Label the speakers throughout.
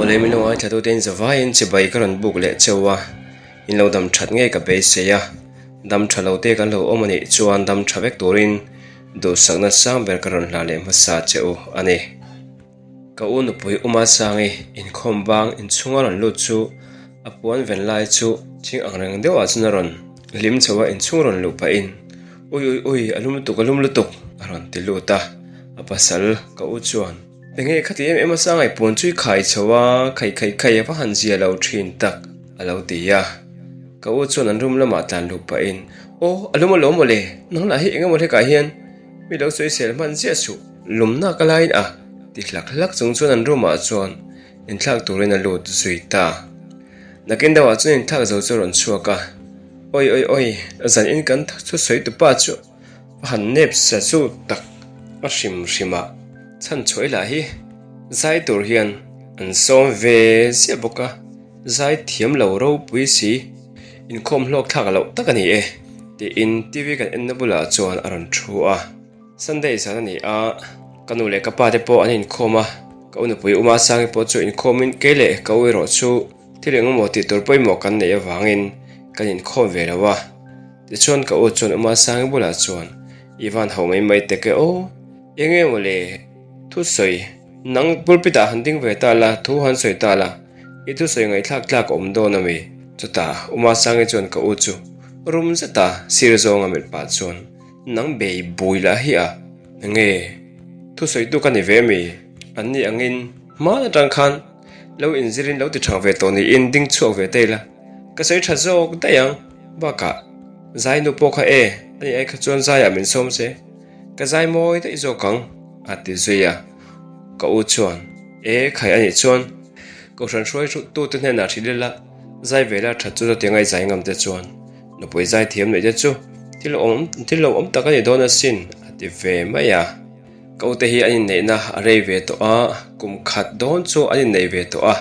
Speaker 1: Awle min lo ngaithla tute in zavaiin chibai ka rawn buk leh cheu a, in lo dam that ngei ka beisei a, dam tha lo te kan lo awm a nih chuan dam tha vek turin duhsakna sang ber ka rawn hla leh hmasa che u a ni. Ka u nupui Uma Sangi inkhawm bang inchhunga rawn lut chu a puan ven lai chu thing ang reng deuhah chuan a rawn hlim chho a, inchhung rawn luh pahin Ui ui ui a lum lutuk a lum lutuk a rawn ti lut a, a pasal ka u chuan Enge khati em em a Sangai puan chu i khai chho a, khai khai khai a va han zia lo thin tak a lo ti a, ka u chuan an room lamah tlan luh pahin Aw a lum alawm mawle, nang lah hi eng emaw hlekah hian Mi lo sawisel hman ziah suh, lumna ka laiin a ti hlak hlak chung chuan an room ah chuan inthlak turin a lut zui ta. Nakin deuhah chuan inthlak zo chu a rawn chhuak a, Oi oi oi, zan in kan thusawi tupa chu a han nep sa chu tak a hrim hrim a, chhan chhuah lah hi zai tur hian an sawm ve ziah bawk a. Zai thiam lo ropui si, inkhawm hlawk thlak loh tak a ni e, tiin TV kan enna bulah chuan a rawn thu a. Sunday zan a ni a, ka nu leh ka pa te pawh an inkhawm a, ka u nupui Uma Sangi pawh chu inkhawmin kei leh ka u erawh chu thil engemaw tih tur pawimawh kan neih avangin kan inkhawm ve lo a. Tichuan ka u chuan Uma Sangi bulah chuan, I van ho mai mai tek e aw, eng emaw le thusawi nang pulpit ah han ding ve ta la, thu han sawi ta la, I thusawi ngaihthlak tlak a awm dawn a mi? Chutah Uma Sangi chuan ka u chu rum zeta sir zawnga melh pah chuan, Nang bei bui lah hi a, enge thusawitu ka ni ve mi? An ni angin hman atang khan lo inzirin lo ti thang ve tawh niin ding chhuak ve ta ila, ka sawi tha zawk daih ang. Bakah zai nu pawh kha e, ani ai kha chuan zaiah min sawm se, ka zai mawi daih zawk ang, a ti zui a. Ka u chuan, E khai a nih chuan Kohhran hruaitute hnenah hrilh ila, zai ve la that chu chuti angai zai ngam te chuan nupui zai thiam neih te chu thil awm thil lo awm tak a ni dawn asin a ti ve mai a. Ka ute hi an inneihna a rei ve tawh a, kum khat dawn chu an innei ve tawh a,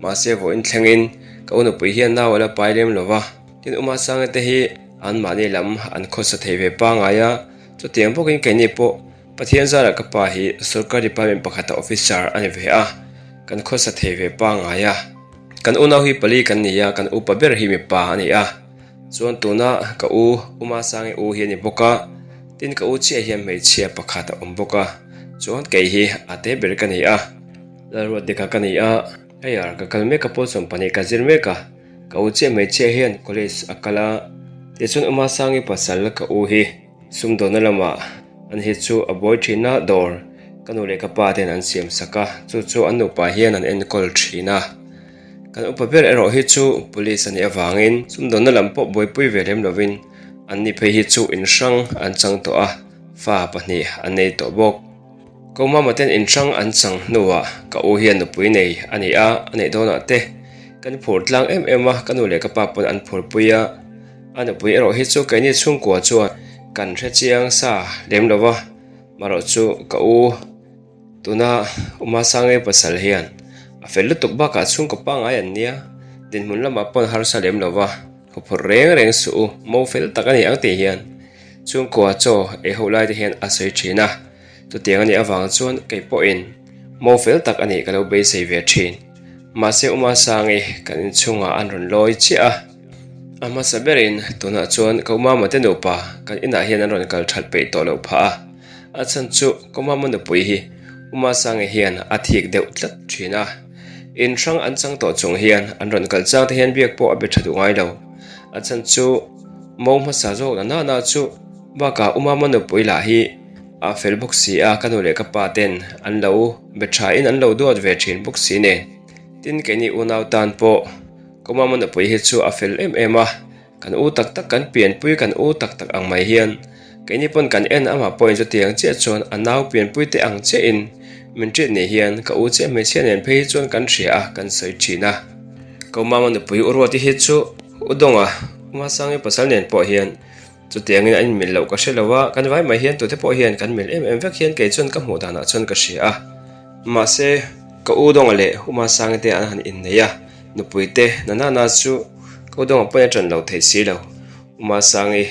Speaker 1: mahse vawiin thlengin ka u nupui hian nau a la pai lem lo va, tin Uma Sangi te hi anmahni lam an khawsa thei ve pangngai a, chutiang bawkin keini pawh Pathian zarah ka pa hi sorkar department pakhata officer a ni ve a, kan khawsa thei ve pangngai a. Kan unau hi pali kan ni a, kan upa ber hi mipa a ni a. Chuan tuna ka u, Uma Sangi u hi a ni bawk a, tin ka u chiah hian hmeichhia pakhat a awm bawk a, chuan kei hi a te ber ka ni a. Lalruatdika ka ni a, hei ar ka kal mek a pawl 12 ka zir mek a, ka u chiah hmeichhia hian college a kal a, tichuan Uma Sangi pasal ka u hi. Sumdawnna lamah an hi chu a buai thin a, dawr ka nu leh ka pa ten an siam sak a, chu chu an nupa hian an enkawl thin a. Kan upa ber erawh hi chu police a nih avangin sumdawnna lam pawh buaipui ve lem lovin an ni phei hi chu inhrang an chang tawh a, fa pahnih an nei tawh bawk. Ko mama ten inhrang an chang hnuah ka u hian nupui nei a ni a, a neih dawnah te kan phur tlang em em a, ka nu leh ka pa pawn an phurpui a. A nupui erawh hi chu keini chhungkua chuan kan hre chiang sa lem lo va, marawh chu ka u tuna Uma Sange pasal hian a fel lutuk bakah chhungkaw pangngai an nia, dinhmun lamah pawn harsa lem lo va, huphurh reng reng suh u, mo fel tak a ni ang tih hian chhungkua chaw ei ho lai te hian a sawi thin a, chutiang a nih avang chuan kei pawhin mo fel tak a nih ka lo beisei ve thin. Mahse Uma Sangi kan inchhungah an rawn lawi chiah a. A hmasa berin tunah chuan ka umama te nupa kan inah hian an rawn kal that peih tawh loh phah a, a chhan chu ka umama nupui hi Uma Sangi hian a thik deuh tlat thin a. In hrang an chang tawh chung hian an rawn kal chang te hian biak pawh a be tha duh ngai lo. A chhan chu mo hmasa zawk na nana chu bakah Umama nupui lah hi a fel bawk si a, ka nu leh ka pa ten an lo be tha in an lo duat ve thin bawk si nen. Tin keini unau tan pawh Ka mama nupui hi chu a fel em em a, kan u tak tak kan pianpui kan u tak tak ang mai hian keini pawn kan en amah pawhin chutiang chiah chuan a nau pianpui te ang chiahin min ṭit ni hian ka u chiah hmeichhia nen phei hi chuan kan hria a kan sawi ṭhin a. Ka mama nupui u Ruati hi chu u Dawnga u Masangi pasal nen pawh hian chutiangin an inmil loh ka hre lo a, kan vai mai hian tute pawh hian kan mil em em vek hian kei chuan ka hmuh danah chuan ka hria a. Mahse, ka u Dawnga leh u Masangi te an han innei a, nupui te na nana chu ka u Dawnga pawhin a ṭan lo thei si lo. U Masangi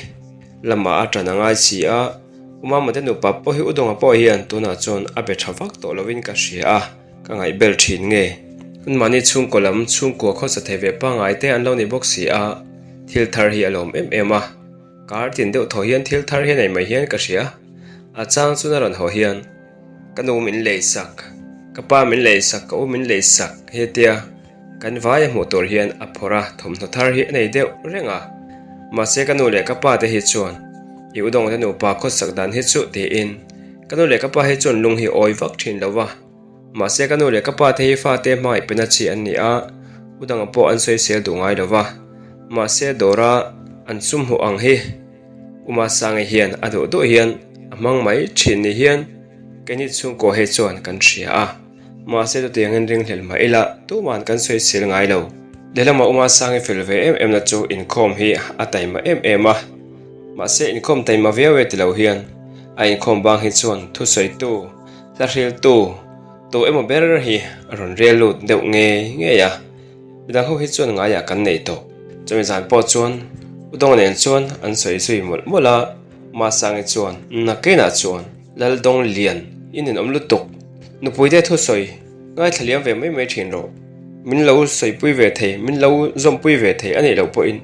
Speaker 1: lamah a ṭan a ngai si a, u Mama te nupa pawh hi u Dawnga pawh hian tunah chuan a be ṭha vak tawh lovin ka hria a, ka ngaihbel ṭhin nge. Anmahni chhungkaw lam chhungkua khawsa thei ve pangngai te an lo ni bawk si a, thil thar hi a lawm em em a. Kar tin deuh thaw hian thil thar hi a nei mai hian ka hria. A chang chu na rawn haw hian ka nu min lei sak, ka pa min lei sak, ka u min lei sak hetia kan vai a hmuh tur hian a phawrh a, thawmhnaw thar hi a nei deuh reng a. Mahse ka nu leh ka pa te hi chuan i udawng te nupa khawsak dan hi chu tiin ka nu leh ka pa hi chuan lung hi awi vak thin lo va. Mahse ka nu leh ka pa te hi fate hmangaih pena chi an ni a, u dangah pawh an sawisel duh ngai lo va. Mahse dawra an sum hmuh ang hi U Masangi hian a duh duh hian a hmang mai thin ni hian keini chhungkaw he chuan kan hria a. Mahse chutiangin ringhlel mah ila tuman kan sawisel ngai lo. Lehlamah U Masangi fel ve em em na chu inkhawm hi a taima em em a. Mahse inkhawm taima viau e ti lo hian a inkhawm bang hi chuan thusawitu, Hla hriltu tu emaw ber hi a rawn rel lut deuh ngei ngei a, midang ho hi chuan ngaiah kan nei tawh. Chumi zan pawh chuan U Dawnga nen chuan an sawi zui mawlh mawlh a, Masangi chuan Nakinah chuan Laldawng lian i ninawm lutuk, nupuite thusawi ngaithla liam ve mai mai thin rawh, min lo sawipui ve thei, min lo zawmpui ve thei a nih loh pawhin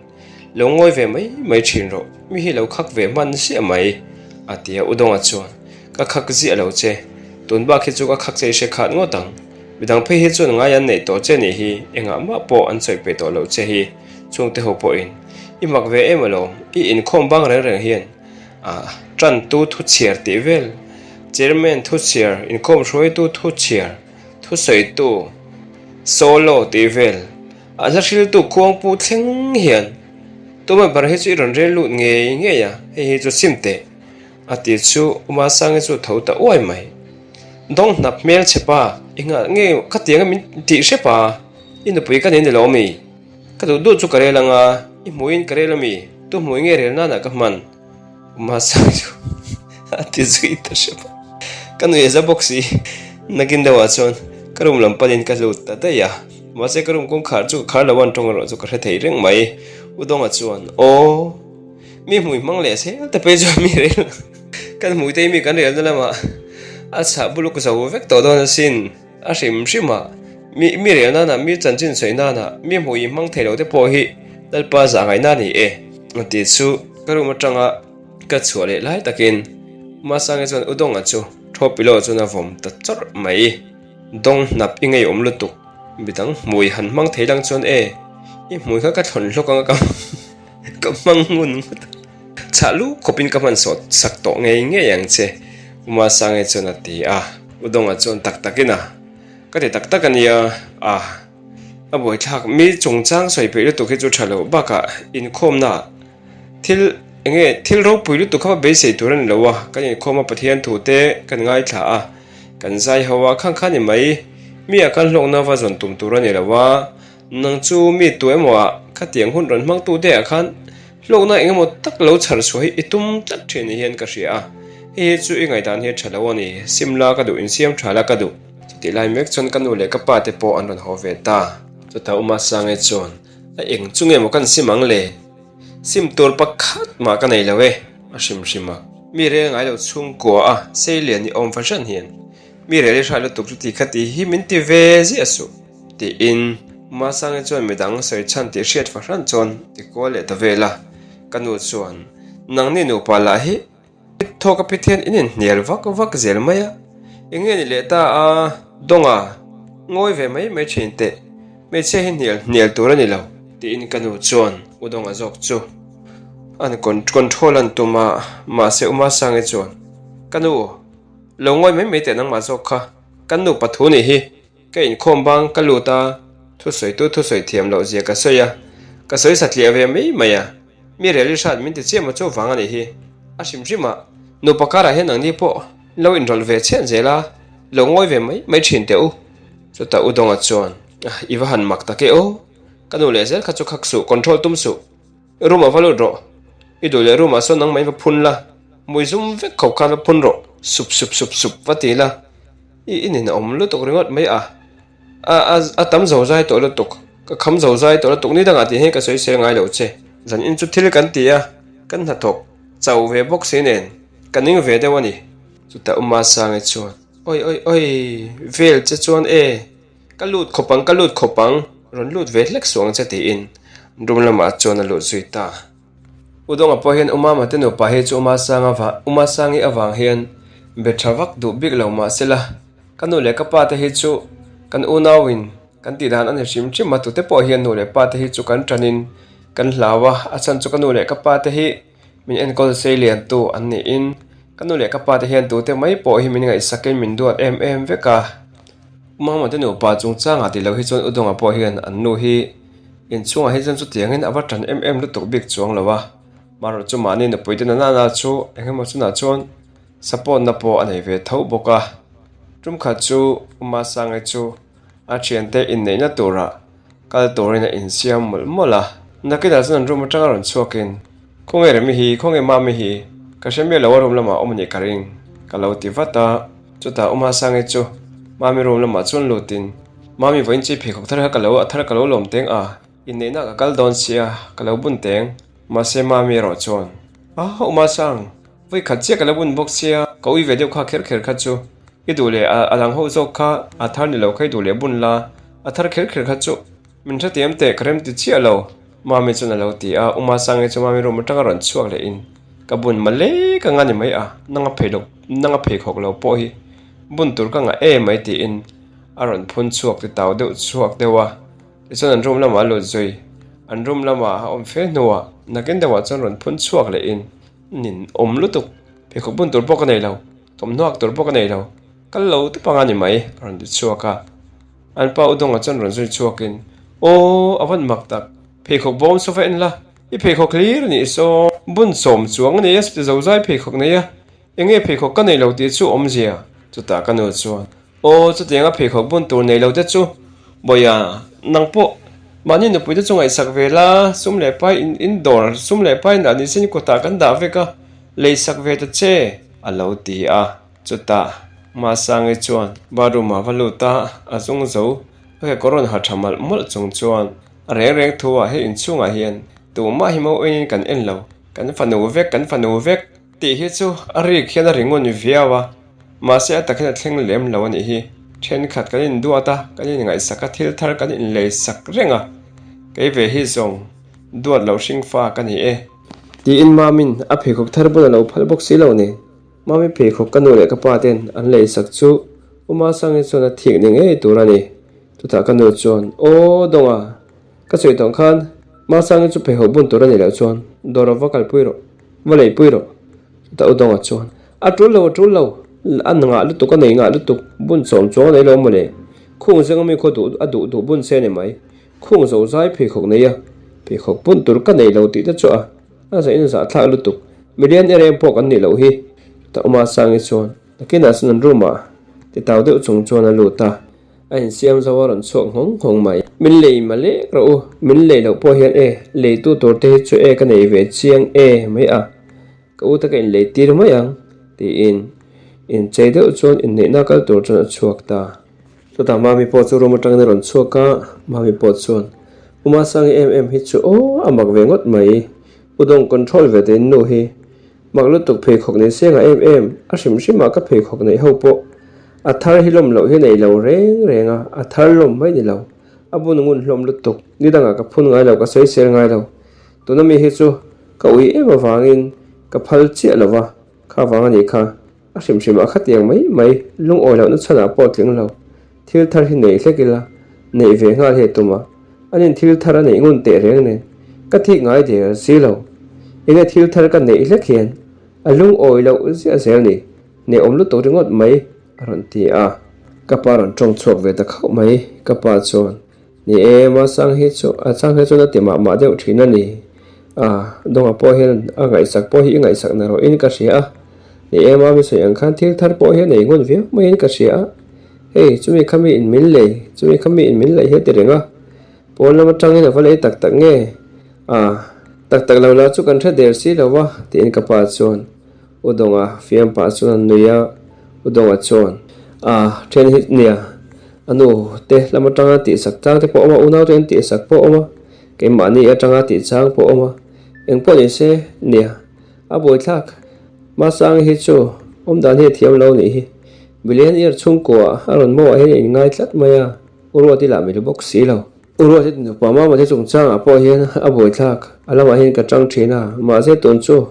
Speaker 1: Lo ngawi ve mai mai thin rawh, mi hi lo khak ve hman ziah mai, a ti a Udawnga chuan, Ka khak ziah lo che, tun bak hi chu ka khak che i hre khat ngawt ang. Midang phei hi chuan ngai an neih tawh che nih hi, engah mah pawh an sawi peih tawh loh che hi, chhungte ho pawhin i mak ve em alawm, i inkhawm bang reng reng hian ah tantu thu chhiar tih vel, chairman thu chhiar, inkhawm hruaitu thu chhiar, thusawitu solo tih vel, A hla hriltu khuangpu thleng hian tuma ber hi chu i rawn rel lut ngei ngei a, hei hi chu sim teh a ti chu Umasangi chu tho ta uai mai. Dawng hnap hmel che pa, i nghah nge ka tiang a min tih hrep a, i nupui ka nei ni lo ami? Ka duh duh chu ka rel anga, i hmuiin ka rel ami? Tu hmui nge rel nana ka hman? Mahse chu a ti zui ta hrep a, ka nuih a za bawk si. Nakin deuhah chuan ka room lam panin ka hlut ta daih a, mahse ka room kawngkhar chu ka khar lo a, an tawng erawh chu ka hre thei reng mai. U Dawnga chuan, Aw, mi hmui hmang leh zel te phei chuan mi rel kan hmui te hi mi kan relna lamah a chhah buluk zo vek tawh dawn asin. A hrim hrim a, mi mi rel nana, mi chanchin sawi nana, mi hmui hmang thei lo te pawh hi Lalpa zah ngaihna a ni e. A ti chu ka room atanga ka chhuah leh lai takin Masangi chuan U Dawnga chu thaw pillow chuan a vawm ta chawrh mai. Dawng hnap i ngeiawm lutuk, midang hmui han hmang thei lang chuan e, i hmui kha ka thlawn hlawk anga ka ka hmang ngun ngawt a, chhah lu khawpin ka hman sawt sak tawh ngei ngei ang che U Masangi chuan a ti a. U Dawnga chuan tak takin a, ka ti tak tak a nia, a a buaithlak mi chungchang sawi peih lutuk hi chu tha loh bakah inkhawmna thil eng nge thil ropui lutuk kha va beisei tur a ni lo a, kan inkhawm a Pathian thu te kan ngaithla a, kan zai ho a, khang kha ni mai, mi ah khan hlawkna va zawn tum tur a ni lo a, nang chu mi tu emaw ah khatiang hun rawn hmang tu te ah khan Hlawkna eng emaw tak lo chhar chhuah hi i tum tlat thin ni hian ka hria a, hei hi chu i ngaihdan hi a tha lo a ni, Simla ka duh, insiam tha la ka duh. Chutih lai mek chuan ka nu leh ka pa te pawh an rawn haw ve ta. Chutah Uma Sange chuan, A eng chu nge maw kan sim ang le? Sim tur pakhat mah ka nei lo e, a hrim hrim a. Mi rel ngai lo chhungkua a seilian i awm fahran hian mi rel i hrai lutuk chu ti kha ti hi min ti ve ziah suh. Tiin Masangi chuan midang sawi chhan tih hriat fahran chuan ti kual leh ta vel a, ka nu chuan, Nangni nupa lah hi thawk a phit hian in inhnial vak vak zel mai a, eng nge ni leh ta a, Dawnga, ngawi ve mai mai thin teh, hmeichhia hi hnial hnial tur a ni lo, tiin ka nu chuan U Dawnga zawk chu an control an tum a, mahse U Masangi chuan, Ka nu, lo ngawi mai mai teh nangmah zawk kha, kan nupa thu nih hi. Ka inkhawm bang ka lut a, thusawitu thusawi thiam loh zia ka sawi a, ka sawi satliah ve mai mai a, mi rel i hrat min ti chiah maw chu vang a nih hi. A hrim hrim a, nupa karah hian nangni pawh lo inrawlh ve chhiat zel a, lo ngawi ve mai mai thin teh u. Chutah U Dawnga chuan, I va han mak tak e aw, ka nu leh zel kha chu khak suh, control tum suh, room ah va lut rawh, i duh leh room ah sawn nangmah in va phun la, mui zum vek khawp khan va phun rawh, sup sup sup sup va ti la. I in in a awm lutuk ringawt mai a, a a a tam zo zai tawh lutuk, ka kham zo zai tawh lutuk ni dangah tih hian ka sawi sel ngai lo che. Zan in chu thil kan ti a, kan hnathawk chau ve bawk si nen ka ning ve deuh a ni. Chutah Uma Sangi chuan, Oi oi oi, vel che chuan e. Ka lut khawp ang, ka lut khawp ang, rawn lut ve hlek suh ang che tiin room lamah chuan a lut zui ta. U Dawnga pawh hian U Mama te nupa hi chu U Masanga vang U Masangi avang hian be tha vak duh bik lo mah sela, ka nu leh ka pa te hi chu kan unauin kan tih dan a ni hrim hrim a, tute pawh hian nu leh pa te hi chu kan tanin kan hlau a, a chhan chu ka nu leh ka pa te hi min enkawl sei liantu an niin ka nu leh ka pa te hian tute mai pawh hi min ngaihsakin min duat em em vek a. U Mama te nupa chungchangah tih loh hi chuan U Dawnga pawh hian an nu hi Inchhungah hi chuan chutiangin a va tan em em lutuk bik chuang lo a, marawh chu mahni nupui te nana chu eng emaw chunah chuan support na pawh a nei ve tho bawk a. Tum khat chu Uma Sangai chu a thiante inneihna turah kal turin a insiam mawlh mawlh a, nakinah chuan an room atanga rawn chhuakin Khawnge Remi hi, khawnge Mami hi, ka hre miah lo a room lamah awm a nih ka ring ka lo ti vat a. Chutah Uma Sangi chu Mami room lamah chuan lutin, Mami vawiin chi pheikhawk thar kha ka lo a thar ka lo lawm teng a, inneihna ka kal dawn sia, ka lo bun teng. Mahse Mami erawh chuan, Ah Uma Sang, vawi khat chiah ka lo bun bawk sia, ka ui ve deuh kha kher kher kha chu i duh leh a dang ho zawk kha a thar ni lo kha i duh leh bun la, a thar kher kher kha chu min hrethiam teh ka rem ti chiah lo. Mami chuan a lo ti a, Uma Sangi chu Mami room atanga rawn chhuak leh in ka bun male ka nga ni mai a, nanga phei lo nanga pheikhawk lo pawh hi bun tur ka ngah em mai tiin a rawn phun chhuak ti tau deuh chhuak deuh a, tichuan an room lamah a lut zui, an room lamah a awm fe hnuah nakin deuhah chuan rawn phun chhuak leh in nin awm lutuk, pheikhawk bun tur pawh ka nei lo, thawmhnaw tur pawh ka nei lo, kal lo tawp anga ni mai a rawn ti chhuak a. An pa Udonga chuan rawn zui chhuakin, Aw, a van mak tak, pheikhawk bawm saw va en la, i pheikhawk hlir a nih saw, bun sawm chuang a nei a, chuti zozai pheikhawk nei a, enge pheikhawk ka nei lo tih chu awmzia? Chutah ka nu chuan, Aw, chutianga pheikhawk bun tur nei lo te chu, Bawiha, nang pawh mahni nupui te chu ngaihsak ve la, sum leh pai in in dawr, sum leh pai inah nise in kutah kan dah vek a, leisak ve ta che, a lo ti a. Chutah Masangi chuan bathroom ah va lut a, a zung zo a kekawr rawn ha tha malh mawlh chung chuan a reng reng thu ah hei inchhungah hian tumah hi mauin kan en lo, kan fanu vek, kan fanu vek tih hi chu a rik hian a ri ngun viau a, mahse a tak hian a thleng lem lo a nih hi. Thenkhat kan induat a, kan inngaihsak a, thil thar kan inleisak reng a, kei ve hi zawng duat loh hringfa ka ni e. Tiin Mamin a pheikhawk thar bun a lo phal bawk si lo ni. Mami pheikhawk ka nu leh ka pa ten an leisak chu U Masangi chuan a thik ni ngei tur a ni. Chutah ka nu chuan, Aw Dawnga, ka sawi tawh khan Masangi chu pheikhawk bun tur a nih loh chuan dawr va kalpui rawh, va leipui rawh. Chutah U Dawnga chuan, A tul lo, a tul lo, a ngah lutuk, a nei ngah lutuk, bun sawm chuang a nei lo mawle, khung zinga mi khaw duh a duh duh bun se a ni mai, khung zo zai pheikhawk nei a, pheikhawk bun tur ka nei lo tih te chu a. A zaih in zah thlak lutuk. Milian erem pawh kan nih loh hi. Chutah Uma Sangi chuan nakinah chuan an room ah titau deuh chung chuan a lut a. A insiam zo a rawn chhuak nghawng nghawng mai. Min lei ma lek rawh u, min lei loh pawh hian e, leitu tur te hi chu e ka nei ve chiang e mai a, ka u te ka inlei tir mai ang tiin inchei deuh chuan inneihna kal tur chuan a chhuak ta. Chutah Mami pawh chu room atangin a rawn chhuak a, Mami pawh chuan, U Masangi em em hi chu aw, a mak ve ngawt mai. U Dawng control ve tein nu hi mak lutuk pheikhawk nei se ngah em em, a hrim hrimah ka pheikhawk neih ho pawh a thar hi lawm loh hi nei lo reng reng a, a thar lawm mai ni lo, a bun ngun hlawm lutuk, ni dangah ka phun ngai lo, ka sawi sel ngai lo, tuna mi hi chu ka ui em avangin ka phal chiah lo va, kha vang a nih kha. A hrim hrimah khatiang mai mai lungawi lohna chhanah pawh tling lo. Thil thar hi nei hlek ila, neih ve nghal hi a tum a. Anin thil thar a neih ngun teh reng nen, ka thik ngai der si lo. Enge thil thar ka neih hlek hian a lungawi loh ziah zel ni, neihawm lutuk ringawt mai a rawn ti a. Ka pa rawn tawng chhuak ve ta khauh mai, ka pa chuan Ni e, Masang hi chu a chang hi chuan a ti mah mah deuh thin a ni. A, Dawnga pawh hian a ngaihsak pawh hi i ngaihsak na rawhin ka hria a. Ni e, Mami sawi ang khan thil thar pawh hi a nei ngun viau maiin ka hria a. Hei, chumi kha mi in min lei, chumi kha mi in min lei hi a ti reng a. Pawn lam atangin a va lei tak tak nge? A, tak tak lo la chu kan hre der si lo va, tiin ka pa chuan U Dawnga fiam pah chuan an nui a, U Dawnga chuan, A, then hi nia, a nu te lam atanga tihsak chang te pawh a awm a, unau te an tihsak pawh a awm a, keimahni atanga tih chang pawh a awm a, eng pawh ni se nia, a buaithlak. Masangi hi chu awm dan hi a thiam lo nih hi, Millionaire chhungkua a rawn mawh ah hian a inngai tlat mai a. U Ruati lah mi lu bawk si lo. U Ruati nupa Mama te chungchangah pawh hian a buaithlak, a lamah hian ka tang thin a, mahse tun chu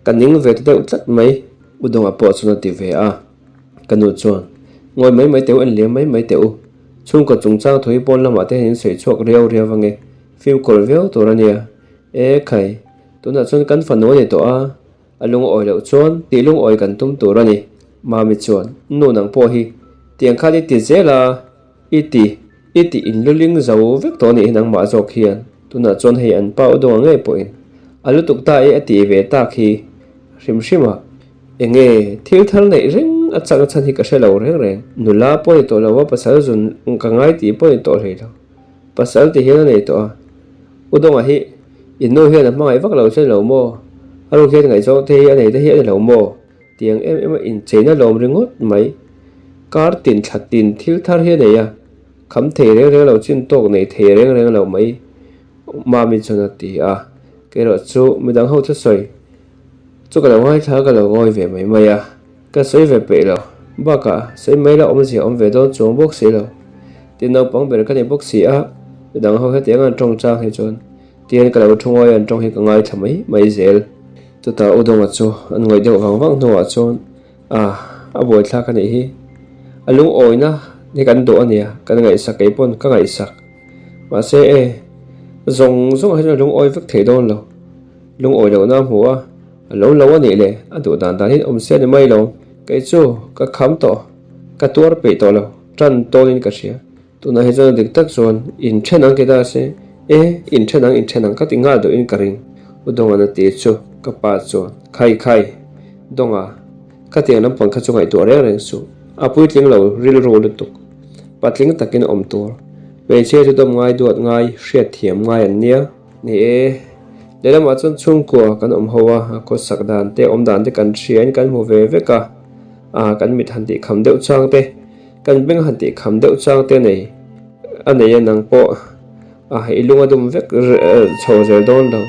Speaker 1: ka ning ve ta deuh tlat mai. U Dawnga pawh chuan a ti ve a, ka nu chuan, Ngawi mai mai teh u, en liam mai mai teh u. Chhungkaw chungchang thu hi pawn lamah te hian in sawi chhuak riau riau ange, fimkhur viau tur a nia. E khai, tunah chuan kan fanu a ni tawh a, A lungawi loh chuan tih lungawi kan tum tur a ni. Mami chuan, Nu nang pawh hi tiang khan i ti zel a, i ti, i tih in luling zo vek tawh a nih hi nangmah zawk hian. Tunah chuan hei an pa u dawnga ngei pawhin a lutuk ta e a tih ve tak hi hrim hrim a, enge thil thar neih reng a chak a chhan hi ka hre lo reng reng. Nula pawh ni tawh lo a, pasal zun ka ngai tih pawh ni tawh hlei lo. Pasal ti hian a nei tawh a, U Dawnga hi in nu hian a hmangaih vak lo che lo maw? A ruk hian ngaihzawng te hi a nei te hi a ni lo maw? Tiang em em a incheina lawm ringawt mai. Kar tin thla tin thil thar hi a nei a, kham thei reng reng lo chin tawk nei thei reng reng lo mai Mami chuan a ti a, kerawh chu midang ho thusawi chu ka lo ngaithla ka lo ngawi ve mai mai a. Ka sawi ve peih lo. Bakah, sawi mai la awmzia awm ve dawn chuang bawk si lo. Tin naupang ber ka ni bawk si a, midang ho hetiang an tawng chang hi chuan tihian ka lo thu ngawi an tawng hi ka ngaithla mai mai zel. Chutah U Dawnga chu an ngawih deuh vang vang hnuah chuan, Ah, a buaithlak a nih hi. A lungawina hi kan duh a nia, kan ngaihsak kei pawn ka ngaihsak. Mahse e, zawng zawngah hi chuan a lungawi vek thei dawn lo. Lungawi lohna a hmu a. A lo lo a nih le, a duh dan dan hian awm se a ni mai lo. Kei chu ka kham tawh, ka tuar peih tawh lo, tan tawnin ka hria. Tunah hi chuan a dik tak chuan inthen ang ti ta se, e, inthen ang, inthen ang ka ti nghal duhin ka ring. U Dawnga'n a ti chu ka pa chuan, Khai khai, Dawnga, khatiang lampang kha chu ngaihtuah reng reng suh, a puitling lo rilru lutuk. Patling takin awm tur, hmeichhia chu dawm ngai duat ngai, hriatthiam ngai an nia. Ni e, lehlamah chuan chhungkua kan awm ho a, a khawsak dan te, awm dan te kan hriain kan hmu ve vek a, a kan mit han tih kham deuh chang te, kan beng han tih kham deuh chang te nei a nei a nang pawh a i lung a dum vek chho zel dawn lo,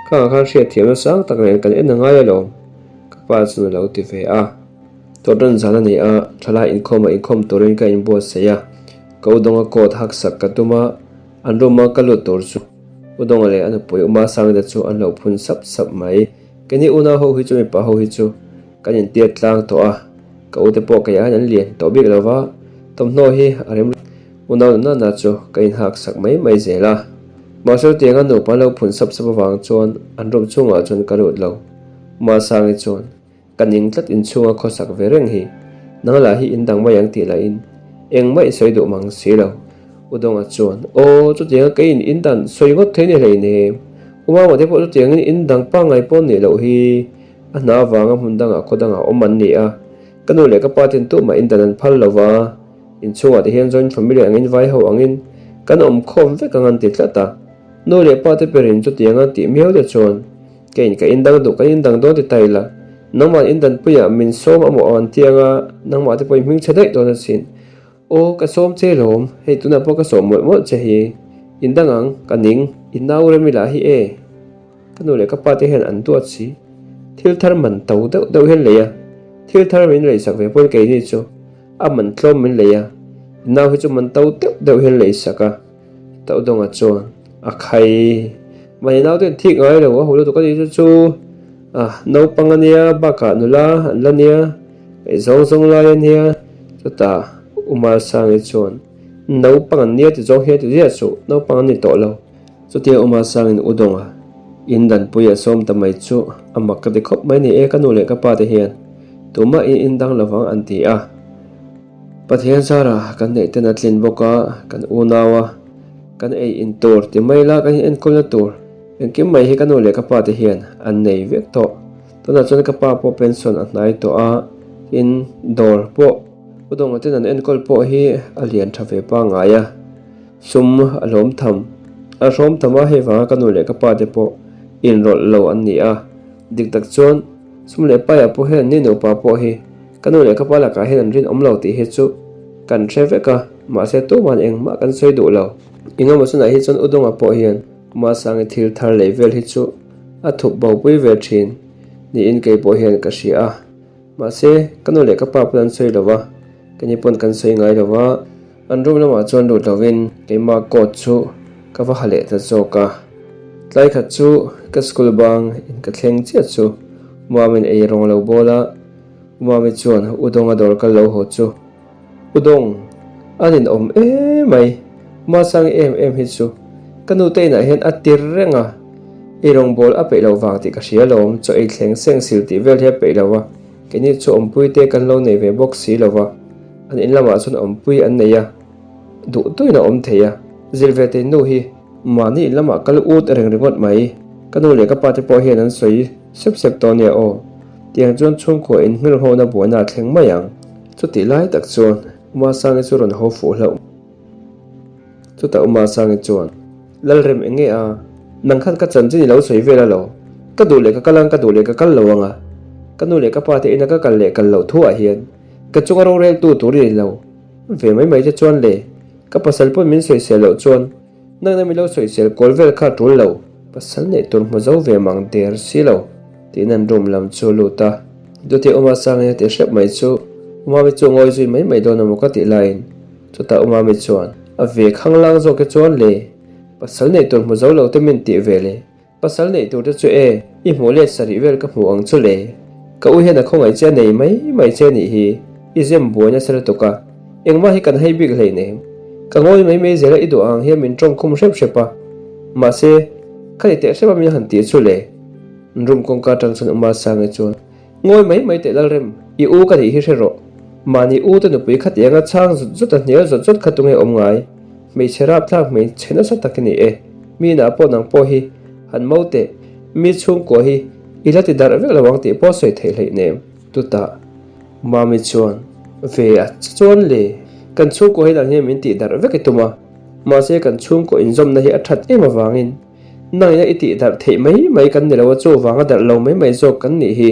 Speaker 1: khangah khan hriatthiamna sang tak nen kan en a ngai alawm, ka pa chuan a lo ti ve a. Tawrhdan zan a ni a, thalai inkhawmah inkhawm turin ka inbuatsaih a, ka udawnga coat haksak ka tum a, an room a ka lut tur chu. U Dawnga leh a nupui U Masangte chu an lo phun sap sap mai. Keini unau ho hi chu mipa ho hi chu kan intiat tlang tawh a, ka ute pawh kei aiin an lian tawh bik lo va, thawmhnaw hi a rem unau nana na chu ka inhak sak mai mai zel a. Mahse chutianga nupa an lo phun sap sap avang chuan an room chhungah chuan ka lut lo. U Masangi chuan. Ka ning tlat inchhunga khawsak ve reng hi. Nang lah hi in dang mai ang tih lahin engmah i sawi duh mang si lo. U Dawnga chuan, Aw, chutianga kei in in dan sawi ngawt thei ni hleinem. U Mama te pawh chutiangin in dang pangngai pawh nih loh hi. A hna avanga hmun dangah khaw dangah awm an ni a. Ka nu leh ka pa ten tumah in dan an phal lo va. Inchhungah te hian joint family angin vai ho angin kan awm khawm vek ang an ti tlat a. Nu leh pa te perin chutianga tih miau te chuan Keiin ka indang duh, kan indang dawn ti ta ila, nangmah indanpuiah min sawm a maw an ti anga, nangmah te pawhin hming chhe daih dawn asin. Aw, ka sawm che lawm, hei tunah pawh ka sawm mawlh mawlh che hi. Indang ang, ka ning, i nau rem ila hi e. Ka nu leh ka pa te hian an duat si. Thil thar man to deuh deuh hian lei a, thil thar min leisak ve pawhin keini chu a man tlawm min lei a, i nau hi chu man to deuh deuh hian leisak a. Taudawnga chuan a khai. Mahni naute an thik ngai lo, a hu lutuk a ni chu chu a naupang a nia, bakah nula an la nia, ngaih zawng zawng lai a nia. Chutah U Malsangi chuan naupang an nia ti zawng hian ti ziah suh, naupang an ni tawh lo. Chutia U Malsangi'n U Dawnga in danpui a sawm ta mai chu a mak ka ti khawp mai ni e, ka nu leh ka pa te hian tumah in indang lovang an ti a. Pathian zara kan neih ten a tlin bawk a, kan unau a, kan ei in tur ti mai la kan in enkawlna tur engkim mai hi ka nu leh ka pa te hian an nei vek tawh. Tunah chuan ka pa pawh pension a hnai tawh a, tin dawr pawh U Dawnga ten an enkawl pawh hi a lian tha ve pangngai a, sum a lawm tham a hrawm tham a, hei vanga ka nu leh ka pa te pawh inrawlh lo an ni a, dik tak chuan sum leh paiah pawh hian an ni nupa pawh hi Ka nu leh ka pa lakah hian an rinawm lo tih hi chu kan hre vek a, mahse tuma'n engmah kan sawi duh lo. Engemaw chunah hi chuan U Dawnga pawh hian Masangi thil thar lei vel hi chu a thup bopui ve thin niin kei pawh hian ka hria a. Mahse, ka nu leh ka pa pawn an sawi lo va, keini pawn kan sawi ngai lo va. An room lamah chuan lut lovin keimah coat chu ka va ha leh ta zawk a. Tlai khat chu ka school bang in ka thleng chiah chu Umamin ei rawng a lo bawl a, Umami chuan Udawng a dawr kal lo haw chu Udawng a ninawm emai, Masang em em hi chu ka nute inah hian a tir reng a, ei rawng bawl a peih loh vang tih ka hria alawm, chaw ei thleng seng sil tih vel hi a peih lo a, keini chu awmpui te kan lo nei ve bawk si lo va, an in lamah chuan awmpui an nei a, duh duhin a awm thei a, zir ve thei nu hi mahni in lamah kal ut reng ringawt mai, ka nu leh ka pa te pawh hian an sawi sep sep tawh nia aw, tiang chuan chhungkua in nghilhona buaina a thleng mai ang. Chutih lai tak chuan Umasangi chu rawn haw fuh hlauh. Chutah Umasangi chuan, Lalrem eng nge a? Nang khan ka chanchin i lo sawi vel a lo. Ka duh leh ka kal ang, ka duh leh ka kal lo ang a. Ka nu leh ka pa te ina ka kal leh kal loh thuah hian ka chunga roreltu tur i ni lo. Ve mai mai che chuan le, ka pasal pawn min sawisel loh chuan nangna min lo sawisel kawl vel kha a tul lo, pasal neih tur hmu zo ve mang der si lo, tiin an room lam chu a lut a. Duty Uma Sangin a ti hrep mai chu Umami chu a ngawi zui mai mai dawn emaw ka tih laiin chutah Umami chuan a ve khanglang zawk e chuan le, pasal neih tur hmu zo lo te min tih ve le. Pasal neih tur te chu e, i hmuh let sarih vel ka hmuh ang chu le. Ka u hian a khawngaih che a nei mai mai che anih hi, i zem buai nasa lutuk a, engmah hi kan hei bik hleinem. Ka ngawi mai mai zel a i duh ang hian min tawng khum hrep hrep a, mahse, ka ni teh hrep a min han tih chu le. Room kawngka atang chuan Uma Sangi chuan Ngawi mai mai teh Lalrem, i u ka nih hi hre rawh. Mahni u te nupui khatianga chhang zut zut a hnial zawt zawt kha tunge awm ngai? Hmeichhe rapthlak hmeichhe nasa tak i ni e. Mi inah pawh nang pawh hi han mo teh, mi chhungkua hi i la ti darh vek lo ang tih pawh sawi theih hleih nem. Chutah Mami chuan, Ve a che chuan le, kan chhungkua hi nang hian min tih darh vek i tum a, mahse kan chhungkaw inzawmna hi a that em avangin nangina i tih darh theih mai mai kan ni lo a, chuvanga darh lo mai mai zawk kan nih hi.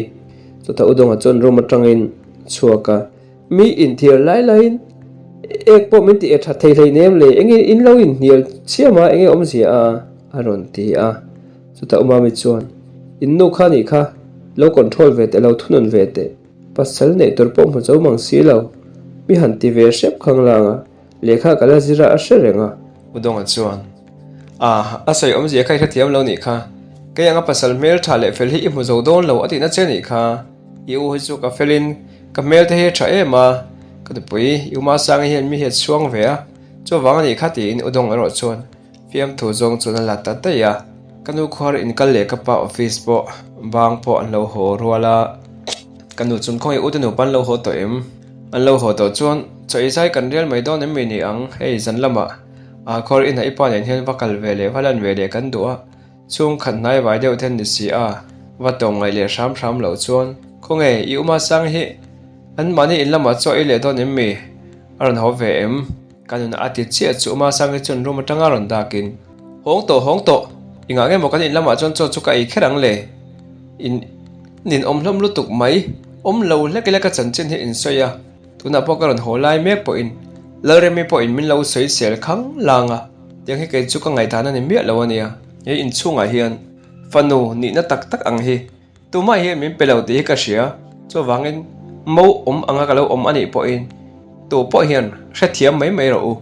Speaker 1: Chutah Udonga chuan room atangin a chhuak a. Mi inthiar lai laiin ek pawh min ti e that thei hleinem le, enge in lo inhnial chiam a, enge awmzia a? a rawn ti a. Chutah Umami chuan, In nu kha nih kha, lo control ve teh, lo thunun ve teh, pasal neih tur pawh hmu zo mang si lo, mi han ti ve hrep khanglang a, lehkha ka la zir a, a hre reng a. Udonga chuan, A, a sawi awmzia kha i hrethiam lo nih kha, kei anga pasal hmel tha leh fel hi i hmu zo dawn lo a tihna che nih kha. I u hi chu ka felin ka hmel te hi a tha em a, ka nupui i uma Sangi hian mi hi a chhuang ve a, chuvang a nih kha tiin Udawng erawh chuan fiamthu zawng chuan a la ta daih a. Ka nu khuar inkal leh ka pa office pawh bang pawh an lo haw rual a, ka nu chuan khawngaih u te nupa an lo haw tawh em? An lo haw tawh chuan chaw ei zai kan rial mai dawn em mi ni ang, hei zan lamah aa khuar inah i pa nen hian va kal ve leh va lan ve leh kan duh a, Chhung khat hnai vai deuh then ni si a, va tawng ngaih leh hram hram loh chuan, Khawnge, i Uma Sang hi an mahni in lamah chaw ei leh dawn em mi? A rawn haw ve em? Ka nunah a ti chiah chu Uma Sangi chuan room atanga rawn dakin, Hawng tawh, hawng tawh! I ngah nge maw kan in lamah chuan chaw chu ka ei kher ang le? In nin awm hlawm lutuk mai, awm lo hlek ila ka chanchin hi in sawi a, tunah pawh ka rawn haw lai mek pawhin Lalremi pawhin min lo sawisel khang lang a. Tiang hi kei chu ka ngaihdan a ni miah lo a nia. He inchhungah hian fanu nihna tak tak ang hi tumah hian min pe lo tih hi ka hria. Chuvangin mo awm anga ka lo awm a nih pawhin tu pawh hian hrethiam mai mai rawh u,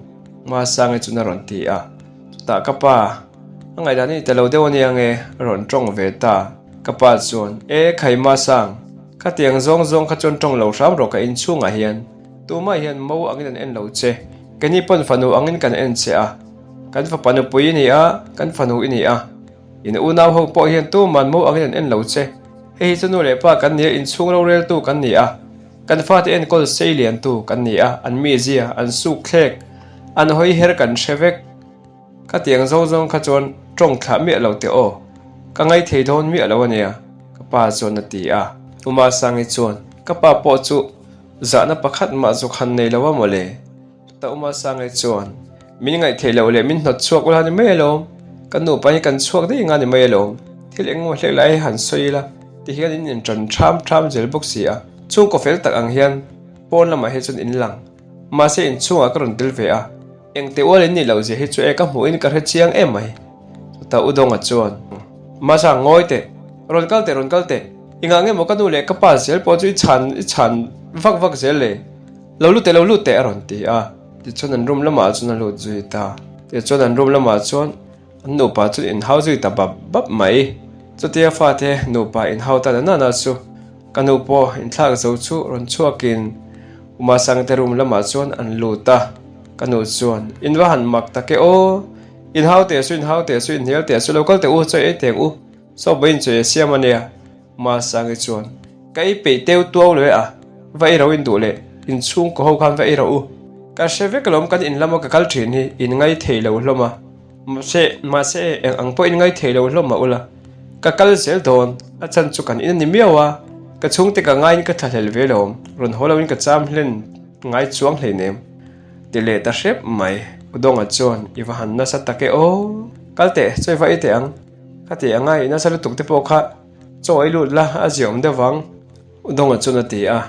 Speaker 1: Masangi chuan a rawn ti a. Chutah ka pa a ngaihdan a ni ta lo deuh a nia nge a rawn tawng ve ta. Ka pa chuan, E khai Masang, khatiang zawng zawng kha chuan tawng lo hram rawh ka inchhungah hian. Tumah hian mo angin an en lo che. Keini pawn fanu angin kan en che a. Kan fapa nupui i ni a, kan fanu i ni a. In unau ho pawh hian tuman mo angin an en lo che. Hei hi chu nu leh pa kan ni a, inchhung roreltu kan ni a. Kan fate enkawl sei liantu kan ni a, an mizia, an suk thlek, an hawi her kan hre vek. Ka tiang zawng zawng kha chuan tawng thlah miah lo teh aw, ka ngaithei dawn miah lo a nia, ka pa chuan a ti a. Uma Sangi chuan, Ka pa pawh chu Zahna pakhat mah zuk han nei lo a mawle. Chutah Uma Sangai chuan, Min ngaihtheih loh leh min hnawt chhuak ula ni mai alawm. Ka nupa hi kan chhuak daih anga ni mai alawm. Thil eng emaw hlek lai hi han sawi ila, ti hian in inṭan ṭham ṭham zel bawk si a. Chhungkaw fel tak ang hian pawn lamah hi chuan in lang. Mahse inchhungah ka rawn tel ve a. Engte ual in nih loh zia hi chu e ka hmuhin ka hre chiang em mai. Chutah U Dawnga chuan, Masa, ngawi teh. Rawn kal teh, rawn kal teh. I ngah nge maw ka nu leh ka pa zel pawh chu i chhan i chhan vak vak zel le. Lo lut teh, lo lut teh a rawn ti a. Tichuan an room lamah chuan a lut zui ta. Tichuan an room lamah chuan an nupa chu inhau zui ta bap bap mai. Chutia fate nupa inhau ta na na chu ka nu pawh inthlak zo chu rawn chhuakin Uma Sangte room lamah chuan an lut a. Ka nu chuan, In va han mak tak e aw! Inhau teh su, inhau teh su, inhnial teh su, lo kal teh u, chawi ei teng u. Saw vawiin chawi a siam a nia. Masangi chuan, Ka ei peih teu tuau lo e a, va ei ro in duh leh, in chhungkaw ho khan va ei rawh u. Ka hre vek alawm kan in lama ka kal thin hi in ngai thei lo hlawm a, mahse, mahse eng ang pawh in ngai thei lo hlawm mah ula, ka kal zel dawn, a chan chu kan in a ni miau a, ka chhungte ka ngaiin ka thlahlel ve lawm, rawn haw loin ka cham hlen ngai chuang hleinem. Ti leh ta hrep mai, Udawnga chuan, I va han nasa tak e aw, kal teh, chawi va ei teh ang. Ka ti ang a, i nasa lutuk te pawh kha chaw ei lut la, a ziaawm deuh vang, U Dawnga chuan a ti a.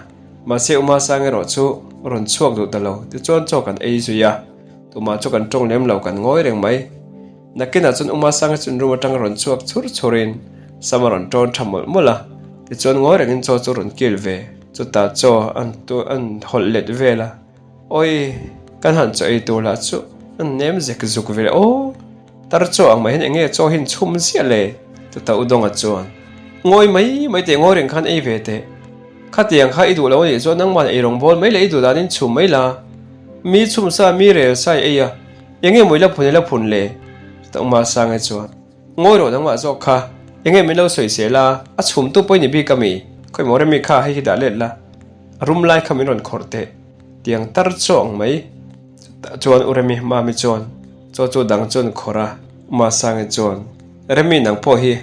Speaker 1: Mahse U Masang erawh chu rawn chhuak duh ta lo, tichuan chaw kan ei zui a. Tumah chu kan tawng lem lo, kan ngawi reng mai. Nakinah chuan U Masanga chu room atanga rawn chhuak chhur chhurin sam a rawn tawn tha mawlh mawlh a, tichuan ngawi rengin chaw chu rawn kil ve. Chutah chaw an hawlh let vel a. Awi, kan han chaw ei tur lah chu an nem zek zuk ve aw. Tar chaw ang mai hian eng nge chaw hi inchhum ziah le? Chutah U Dawnga chuan, Ngawi mai mai teh, ngawi reng khan ei ve teh. Khatiang kha i duh lo anih chuan nangman ei rawng bawl mai leh i duh danin chhum mai la. Mi chhum sa, mi rel sa i ei a, eng nge maw i la phun i la phun le? Chutah U Masangi chuan, Ngawi rawh nangmah zawk kha, eng nge min lo sawisel a, a chhumtu pawh i ni bik ami? Khawi maw Remi kha hei hi dah let la, a rum lai kha min rawn khawrh teh. Tiang tar chaw ang mai. Chutah chuan U Remi Mami chuan chaw chu dang chuan khawrh a, Masangi chuan, Remi nang pawh hi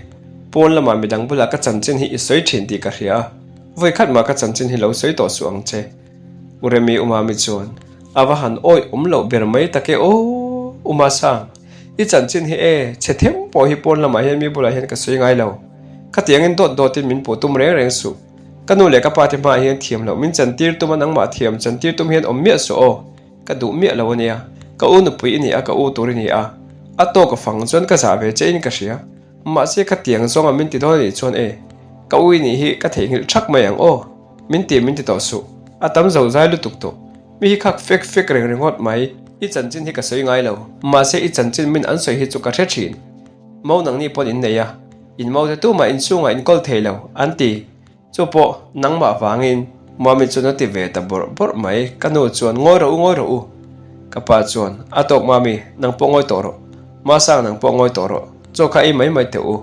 Speaker 1: pawn lamah midang bulah ka chanchin hi i sawi thin tih ka hria a, vawi khat mah ka chanchin hi lo sawi tawh suh ang che. U Remi U Mami chuan, A va han awih awm loh ber mai tak e aw, U Masang, i chanchin hi e, chhe them pawh hi pawn lamah hian mi bulah hian ka sawi ngai lo. Khatiangin dawt dawtin min puh tum reng reng suh. Ka nu leh ka pa te hmaah hian thiam loh min chantir tum a, nangmah thiam chantir tum hian awm miah suh aw, ka duh miah lo a nia. Ka u nupui i ni a, ka u tur i ni a, a tawk a fang chuan ka zah ve che in ka hria. Mahse ka tiang zawnga min ti dawn a nih chuan e, ka u i nih hi ka theihnghilh thak mai ang aw, min ti min ti tawh suh, a tam zo zai lutuk tawh. Mi hi khak fek fek reng ringawt mai, i chanchin hi ka sawi ngai lo, mahse i chanchin min an sawi hi chu ka hre thin. Mo nangni pawn in nei a. In maute tumah inchhungah in kawl thei lo, an ti. Chu pawh nangmah vangin. Mami chuan a ti ve ta bawrh bawrh mai. Ka nu chuan, Ngawi rawh u, ngawi rawh u. Ka pa chuan, A tawk Mami, nang pawh ngawi tawh rawh. Masang nang pawh ngawi tawh rawh. Chaw kha ei mai mai teh u,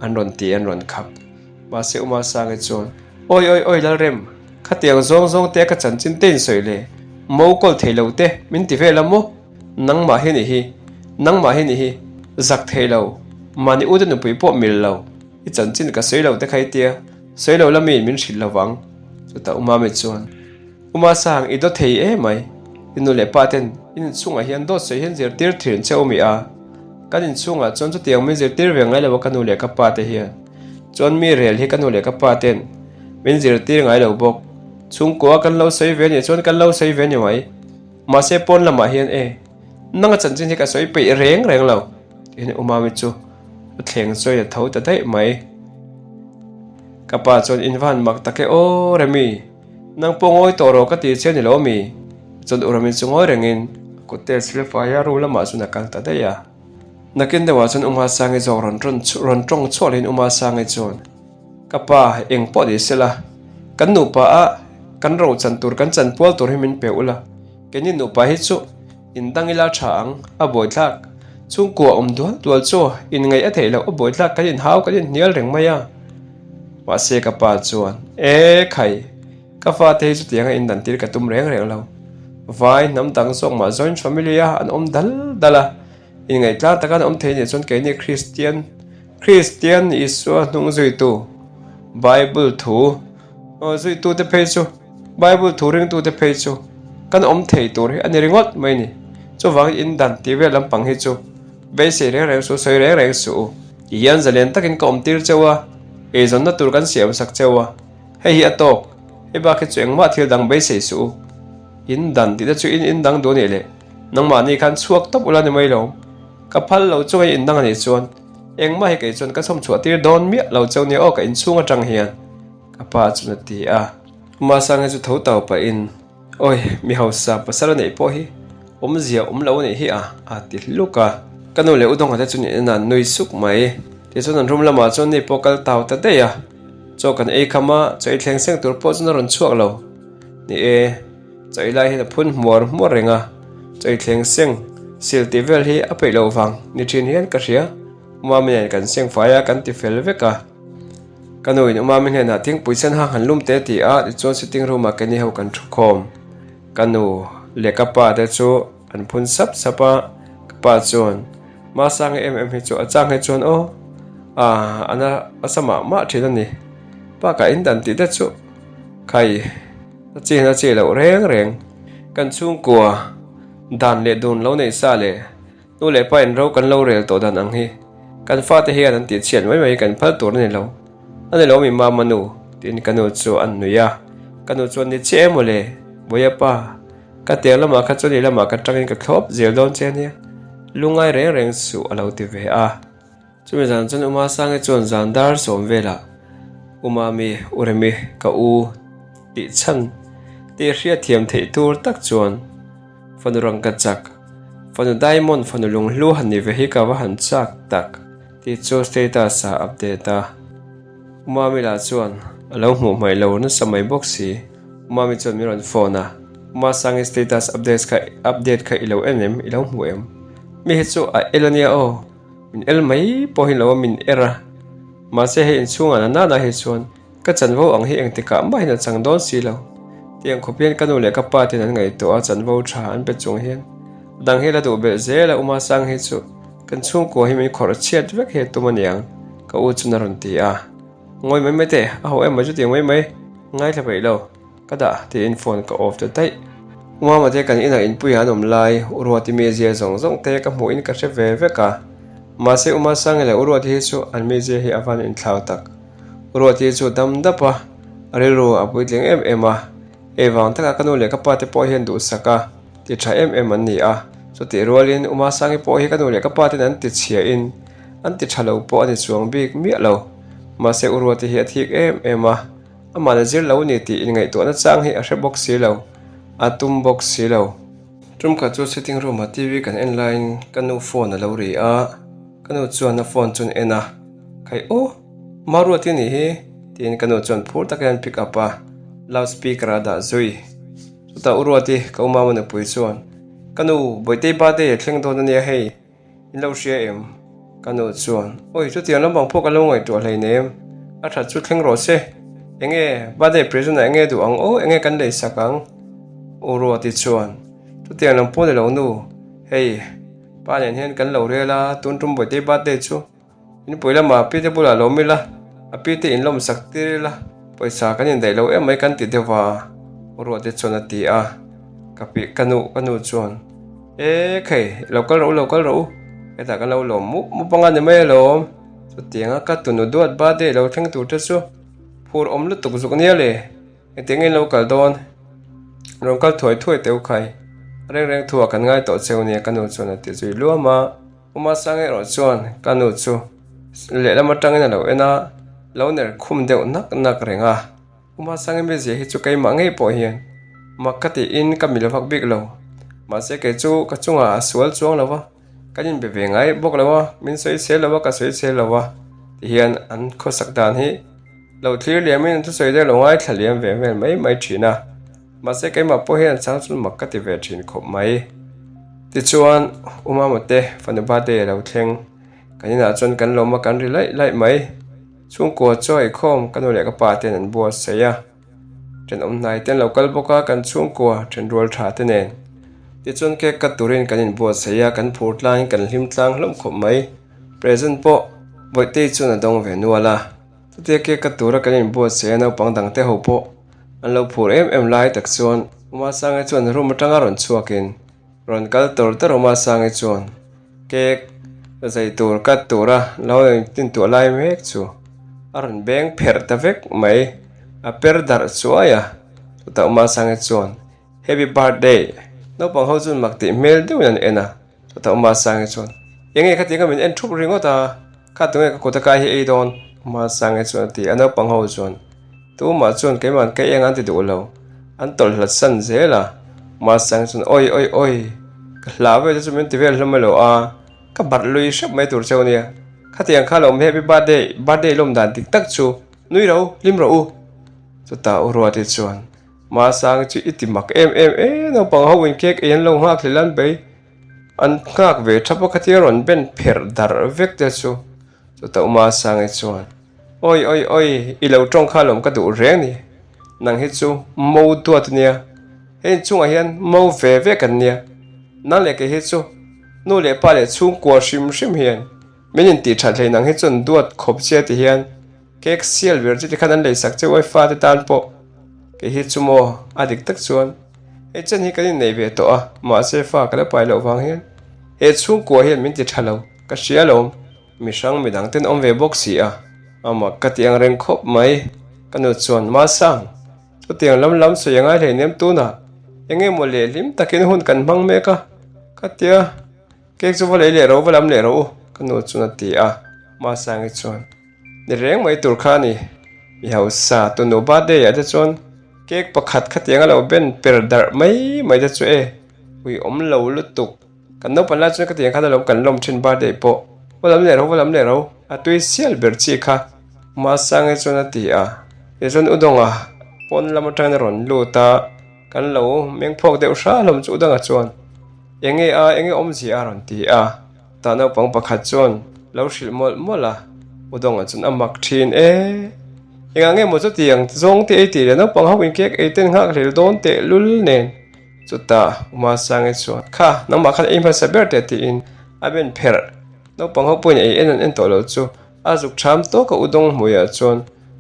Speaker 1: an rawn ti, an rawn khap. Mahse U Masangi chuan, Awi awi awi Lalrem, khatiang zawng zawng te ka chanchin te in sawi le. Mo kawl thei lo te min ti vel a maw? Nangmah hi ni hi, nangmah hi ni hi, zak thei lo, mahni ute nupui pawh mil lo, i chanchin ka sawi lo te kha i tia, sawi lo la miin min hrilh lo vang. Chutah U Mami chuan, U Masang, i dawt thei e mai, i nu leh pa ten in inchhungah hian dawt sawi hian zirtir thirin che u mi a, kan inchhungah chuan chutiang min zirtir ve ngai lo a ka nu leh ka pa te hian, chuan mi rel hi ka nu leh ka pa ten min zirtir ngai lo bawk, chhungkua kan lo sawi ve nih chuan kan lo sawi ve ni mai. Mahse pawn lamah hian e, nanga chanchin hi ka sawi peih reng reng lo, tiin U Mami chu a thleng chawi a tho ta daih mai. Ka pa chuan in van mak tak e aw Remi, nang pawh ngawi tawh rawh ka ti che ni lo mi? Chuan U Remi chu ngawi rengin a kut te sil fai a room lamah chuan a kal ta daih a. Nakin deuhah chuan U Masangi zawk rawn rawn tawng chhuah lehin U Masangi chuan, Ka pa, eng pawh ni sela, kan nupa a kan ro chan tur kan chan pual tur hi min pe ula, keini nupa hi chu in dang ila tha ang, a buaithlak. Chhungkua awm dual dual chu in ngaih a theih loh, a buaithlak kan inhau kan inhnial reng mai a. Mahse ka pa chuan, E khai, ka fate hi chutianga in dan tir ka tum reng reng lo. Vai hnam dang zawk mah joint family a an awm dal dal a, Inngaihtlak taka an awm thei nih chuan keini Kristian, Kristian Isua hnung zuitu, Bible thu zuitute phei chu, Bible thu ringtute phei chu kan awm thei tur hi a ni ringawt mai ni. Chuvangin in dan tih vel lampang hi chu beisei reng reng suh, sawi reng reng suh u. Ti hian zalen takin ka awm tir cheu a, eizawnna tur kan siam sak cheu a, hei hi a tawk, hei bak hi chu engmah thil dang beisei suh u. In dan tihte chu in in dang duh a nih leh. Nangmahni khan chhuak tawp ula ni mai lo. Ka phal lo chu hei indang a nih chuan engmah hi kei chuan ka chhawm chhuah tir dawn miah lo cheu nia aw ka inchhung atang hian ka pa chuan a ti a. Masanga chu tho tau pahin Awi mi hausa pasal a neih pawh hi. Awmzia awm lo a nih hi a, a ti hluk a. Ka nu leh u Dawngate chu niin an nui suk mai. Tichuan an room lamah chuan ni pawh kal tau ta daih a. Chaw kan ei kham a, chaw ei thleng seng tur pawh chuan a rawn chhuak lo. Ni e, chaw ei lai hian a phun hmuar hmuar reng a, chaw ei thleng seng sil tih vel hi a peih loh vang ni thin hian ka hria. Umami nen kan seng fai a, kan ti fel vek a. Ka nu in Umami hnenah thingpui sen hang han lum te ti a, tichuan sitting room ah keini ho kan thu khawm. Ka nu leh ka pa te chu an phun sap sap a, ka pa chuan Masanga em em hi chu a chang hi chuan aw ah a na nasa mah mah thin a ni. Bakah in dan tih te chu khai a chi hian a chi loh reng reng. Kan chhungkua dan leh dun lo neih sa leh Nu leh pa in ro kan lo rel tawh dan ang hi. Kan fate hian an tih chhiat mai mai kan phal tur a ni lo. A ni lo mi mama nu, tiin ka nu chu an nui a. Ka nu chuan ni chiah em mawle, Bawiha pa, ka tiang lamah kha chuan i lamah ka tangin ka thlawp zel dawn che ania, lungngai reng reng suh a lo ti ve a. Chumi zan chuan Uma Sangi chuan zan dar sawm velah Umami, Uremi, ka u tih chhan tih hriatthiam theih tur tak chuan Fanu rang ka chak, fanu diamond, fanu lunghlu han ni ve hi ka va han chak tak tih chu status ah update a. Umami lah chuan a lo hmuh hmaih lo nasa mai bawk si. Umami chuan min rawn phone a, Uma Sangi status updates kha update kha i lo en em, i lo hmu em? Mi hi chu a el ania aw, min el mai pawh hi lo a min er a. Mahse hei inchhungah na nana hi chuan Ka chanvo ang hi engtikah mahin a chang dawn si lo. Tiang khawp hian ka nu leh ka pa ten an ngaihtuah a, chanvo tha an pe chung hian a dang hi la duh belh zel a, Uma Sang hi chu kan chhungkua hi min khawrh chhiat vek hi a tum aniang, ka u chuan a rawn ti a. Ngawi mai mai teh, a ho em mai chutiang mai mai, ngaithla peih lo, ka dah tiin phone ka off ta daih. Uma mate kan inah inpuiah an awm lai, U Ruati mizia zawng zawng te ka hmuhin ka hre ve vek a, mahse Uma Sangi leh U Ruati hi chu an mizia hi a van inthlau tak. Ruati chu dam dap a, a rilru a puitling em em a, ei vang taka ka nu leh ka pa te pawh hian duhsak a, ti tha em em an ni a, chutih rualin U Masangi pawh hi ka nu leh ka pa ten an ti chhia in an ti tha lo pawh a ni chuang bik miah lo. Mahse U Ruati hi a thik em em a, amah na zir lo ni tih inngaihtuahna chang hi a hre bawk si lo, a tum bawk si lo. Tumkhat chu sitting room ah TV kan en laiin ka nu phone a lo ri a, ka nu chuan a phone chu an en a, Khai aw! Maruati nih hi! tiin ka nu chuan phur tak hian pick up a, loud speaker a dah zui. Chutah U Ruati, ka u mama nupui chuan, Ka nu, Bawihtei birthday a thleng dawn ania hei, in lo hria em? Ka nu chuan, Awi, chutiang lampang pawh ka lo ngaihtuah hleinem, a that chu thleng rawh se. Enge, birthday present ah enge duh ang aw, enge kan lei sak ang? U Ruati chuan, Chutiang lam pawh ni lo nu, hei, pa nen hian kan lo rel a, tun tum Bawihtei birthday chu, Inpui lamah a pite bulah lo mil a, a pite inlawm sak tir ila, pawisa kan indaih lo em mai kan ti deuh va, Ruahte chuan a ti a. Ka pi, ka nu, ka nu chuan, E khei, lo kal rawh u, lo kal rawh u, hetah kan lo lawm mup mup anga ni mai alawm, chutianga ka tunu duat birthday lo thleng tur te chu phur awm lutuk zuk nia le, engtiang nge in lo kal dawn, rawn kal thuai thuai teh u khai, reng reng thuah kan ngai tawh cheu nia ka nu chuan a ti zui luam a. Uma Sang erawh chuan ka nu chu lehlam atangin a lo en a, lo ner khum deuh nak nak reng a. Uma Sang mizia hi chu keimah ngei pawh hian mak ka tiin ka mil vak bik lo. Mahse kei chu ka chungah a sual chuang lo va, kan inbe ve ngai bawk lo a, min sawi sel lo a, ka sawi sel lo a tihian an khawsak dan hi lo thlir liamin an thusawi te lo ngaithla liam ve vel mai mai thin a. Mahse keimah pawh hian chang chu mak ka ti ve thin khawp mai. Tichuan U Mama te fanu birthday a lo thleng. Kan inah chuan kan lawm a kan ri laih laih mai. Chhungkua chaw eikhawm ka nu leh ka pa ten an buatsaih a. Thenawm hnai te an lo kal bawk a kan chhungkua thenrual tha te nen. Tichuan cake cut turin kan inbuatsaih a kan phur tlangin kan hlim tlang hlawm khawp mai. Present pawh Bawihtei chuan a dawng ve nual a. Chutia cake cut tura kan inbuatsaih a naupang dang te ho pawh an lo phur em em lai tak chuan Uma Sangi chuan room atanga rawn chhuakin rawn kal tawr tawr Uma Sangi chuan cake zai tur cut tura lo intintuah lai mek chu a rawn beng pherh ta vek mai a per darh chuai a chutah Uma Sangi chuan Happy birthday! Naupang ho chuan mak tih hmel deuhin an en a, chutah Uma Sangi chuan, Enge khatiang kha min en thup ringawt a, kha tunge ka kut a kai hi ei dawn? Uma Sangi chuan a ti a, naupang ho chuan, Tumah chuan keima'n ka eng an ti duh lo, an tawlh hlat san zel a. Uma Sangi chuan, Awi awi awi! Ka hlau vel te chu min ti vel hlawm elo a, ka barh lui hrep mai tur cheu ania. Khatiang kha lo awm happy birthday, birthday lawm dan dik tak chu nui ro, hlim rawh u. Chutah u Ruati chuan Masang chu i ti mak em em e, naupang ho in cake ei an lo nghak hlel an bei, an nghak ve thap a khatia rawn ben pherh darh vek te chu. Chutah u Masangi chuan Awi awi awi, i lo tawng kha lawm ka duh reng ni. Nang hi chu mo duat a nia, he inchungah hian mo ve ve kan nia. Nang leh kei hi chu nu leh pa leh chhungkua hrim hrim hian min intih that hlei nang hi chuan duat khawp che ti hian cake sial ber che ti khan an leisak che uai fate tan pawh kei hi chu maw a dik tak chuan hei chen hi kan innei ve tawh a mahse fa ka la pai loh vang hian he chhungkua hian min ti tha lo ka hria lawm. Mi hrang midang ten awm ve bawk si a, amah ka ti ang reng khawp mai. Ka nu chuan, Masang, chutiang lam lam sawi a ngai hleinem tunah eng emaw leh hlim takin hun kan hmang mek a, ka ti a, cake chu va lei leh ro, va lam leh ro u, ka nu chuan a ti a. Masangi chuan, Ni reng mai tur kha a ni, mi hausa tunu birthday ah te chuan cake pakhat khatiang a lo ben per darh mai mai te chu e, ui awm lo lutuk. Kan naupang lai chuan ka tiang khan alawm kan lawm thin birthday pawh va lam leh ro va lam leh ro a tui sial ber chi kha Masangi chuan a ti a, tichuan Udawnga pawn lam atangin a rawn lut a, kan lo meng phawk deuh hra hlawm chu Udawnga chuan enge a enge awmzia a rawn ti a, tah naupang pakhat chuan lo hrilh mawlh mawlh a, Udawnga chuan a mak thin e engah nge maw chutiang zawng te ei tih leh naupang ho in cake ei ten nghak hlel dawn tehlul nen. Chutah Umasangi chuan, Kha, nangmah khan ei hmasa ber teh tiin a ben pherh. Naupang ho pawhin ei en an en tawh lo chu a zuk ṭham tawk a Udawng hmuiah chuan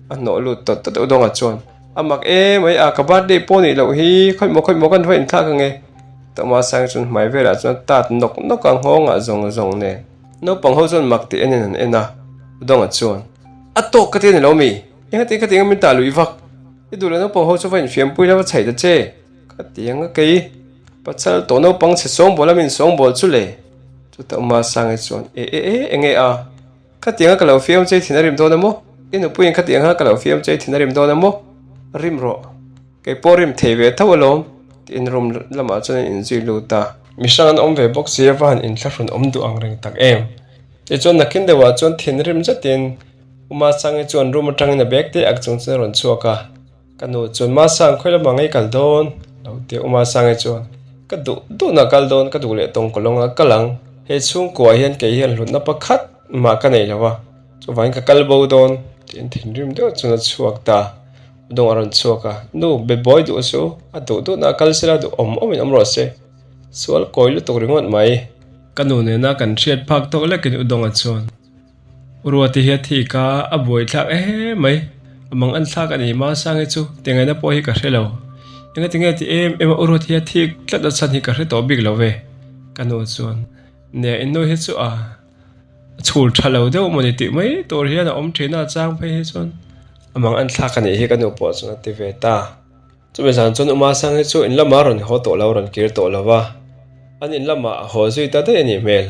Speaker 1: a hnawh lut tawt tawt a Udawnga chuan, A mak e mai a, ka birthday pawh nih loh hi, khawih maw khawih maw kan va inthlak ange. Chutah Umasangi chuan hmai velah chuan a tat nawk nawk a, nghawngah zawng zawng nen. Naupang ho chuan mak tih enin an en a, Udawnga chuan, A tawk ka ti a ni lo mi? Engati ka ti anga min tah luih vak? I duh leh naupang ho chu va infiampui la va chhaih ta che. Ka ti ang a kei pachal tawh naupang chhe sawngbawl a min sawngbawl chu le. Chutah Uma Sangi chuan e e e enge a? Khatiang a ka lo fiam chei thin a rim dawn a maw? I nupuiin khatiang kha ka lo fiam chei thin a rim dawn a maw? Rim rawh. Kei pawh rim thei ve tho alawm tiin room lamah chuan an inzui lut a. Mihrang an awm ve bawk si a va han inthlahrun awm duh ang reng tak em. Tichuan nakin deuhah chuan thinrim zetin Uma Sangi chuan room atangin a bag te ak chung chuan a rawn chhuak a. Ka nu chuan Masang khawi lamah ngei kal dawn? Lo ti a Umasangi chuan Ka duh duhna kal dawn, ka duh leh tawng ka lawnga kal ang. He chhungkuah hian kei hian hlutna pakhat mah ka nei lo a, chuvangin ka kal bo dawn tiin thinrim deuh chuan a chhuak ta. Udawng a rawn chhuak a, Nu, be buai duh su, a duh duhna kal sela duh awm awmin awm rawh se. Sual kawi lutuk ringawt mai. Ka nu nena kan hriat phak tawk lekin Udawnga chuan. Ruati hi a thik a, a buai thlak em mai. A mang an thlak a ni Masangi chu tingaihna pawh hi ka hre lo. Engati nge ti em em a U Ruati hi a thik tlat a chhan hi ka hre tawh bik lo ve. Ka nu chuan, Nia in nu hi chu a chhul tha lo deuh mawni tih mai tur hian a awm thin a, a chang phei hi chuan a mang an thlak a nih hi ka nu pawh chuan a ti ve ta. Chumi zan chuan Uma Sangi chu in lamah a rawn haw tawh lo, a rawn kir tawh lo va. An in lamah a haw zui ta daih a nih hmel.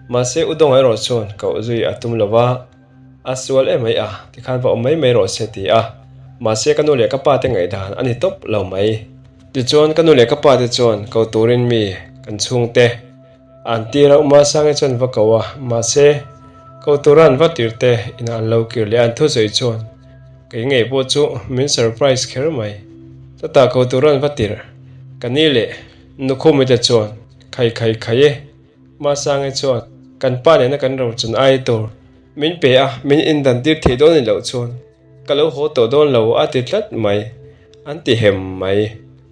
Speaker 1: Mahse, U Dawnga erawh chuan koh zui a tum lo va, a sual em mai a, tikhan va awm mai mai rawh se ti a. Mahse, ka nu leh ka pa te ngaihdan a ni tawp lo mai. Tichuan, ka nu leh ka pa te chuan ko turin mi kan chhungte an tir a, Uma Sangi chuan va ko a, mahse, ko tura an va tir te inah an lo kir leh a, an thusawi chuan Kei ngei pawh chu min surprise kher mai. Chutah ko tur an va tirh. Ka ni leh Nukhumi te chuan khai khai khai e. Masangi chuan kan pa nena kan rochun ai tur min pe a, min indan tir thei dawn ni loh chuan ka lo haw tawh dawn lo a ti tlat mai. An ti hem mai.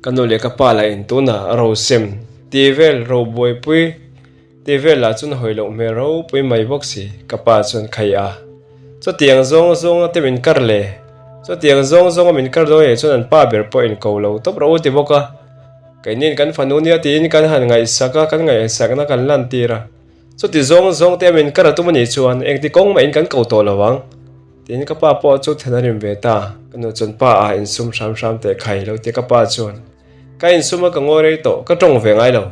Speaker 1: Ka nu leh ka pa lah in tunah rosem tih vel robuaipui Tih velah chuan hawi loh hmel ropui mai bawk si, ka pa chuan khai a. Chutiang zawng zawnga te min kar le? Chutiang zawng zawnga min kar dawn eh chuan an pa ber pawh in ko lo tawp rawh u ti bawk a. Keiniin kan fanu nia tiin kan han ngaihsak a, kan ngaihsakna kan lantir a. Chuti zawng zawng te min kar a tum a nih chuan engti kawng mahin kan ko tawh lo ang. Tiin ka pa pawh chu then a rim ve ta. Ka nu chuan pa a insum hram hram teh khai lo ti ka pa chuan. Ka insum a ka ngawi rei tawh, ka tawng ve ngai lo.